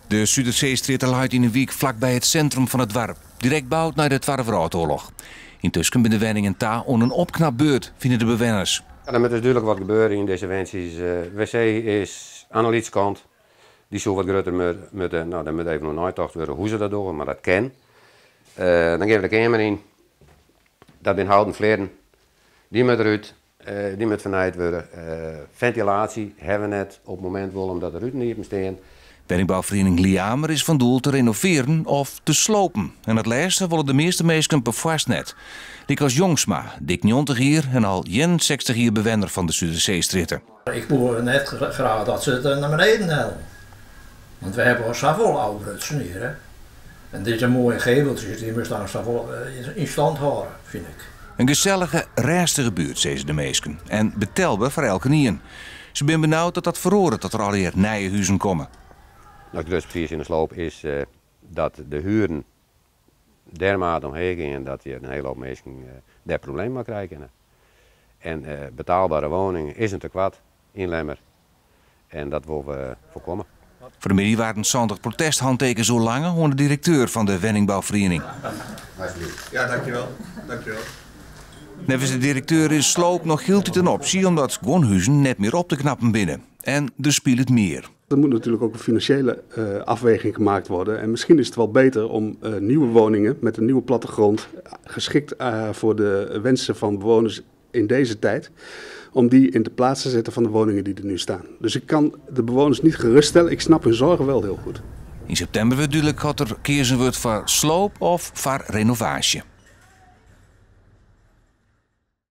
De Suderseestrjitte leit yn in wyk flakby it sintrum fan it doarp, direkt boud nei de Twadde Wrâldoarloch. Yntusken binne de wenningen ta oan in opknapbeurt, fine de bewenners. Ja, der moat dus dúdlik wat gebeure yn dizze wentsjes. WC is oan de lytse kant, dy soe wat grutter moatte. No, dêr moat even oer neitocht wurde hoe se dat dogge, mar dat kin. Dan gean we de keamer yn. Dat binne houten flierren. Dy moat derút, dy moat fernijd wurde. Fentilaasje hawwe we net op it momint wol omdat de ruten iepen stean. Wenningbouferiening Lyaemer is fan doel te renovearjen of te slopen. En dat lêste wolle de measte minsken perfoarst net. Lykas Jongsma, dik 90 jier en al 61 jier bewenner fan de Suderseestrjitte. Ik woe net graach dat se it nei beneden hellen. Want we hawwe al safolle ôfbrutsen hjir. Hè. En dizze moaie geveltsjes, dy moatst dan safolle yn stand hâlde, fyn ik. In gesellige, rêstige buert, sizze de minsken. En betelber foar elkenien. Se binne benaud dat dat feroaret as der allegear nije huzen komme. No, it grutste beswier tsjin de sloop is dat de huren dermate omheech gean dat je in hiele hoop minsken dêr problemen mei krije kinne. En betaalbere woningen is in tekoart yn Lemmer en dat wolle we foarkomme. Foar de middei waarden 70 protesthantekens oerlange oan de direkteur fan de wenningbouferiening. Ja, dankjewel. Dankjewel. Neffens de direkteur is sloop noch hieltyd in opsje omdat guon huzen net mear op te knappen binne. En der spilet mear. Er moet natuurlijk ook een financiële afweging gemaakt worden. En misschien is het wel beter om nieuwe woningen met een nieuwe plattegrond, geschikt voor de wensen van bewoners in deze tijd, om die in de plaats te zetten van de woningen die er nu staan. Dus ik kan de bewoners niet geruststellen. Ik snap hun zorgen wel heel goed. Yn septimber wurdt dúdlik oft der keazen wurdt foar sloop of foar renovaasje.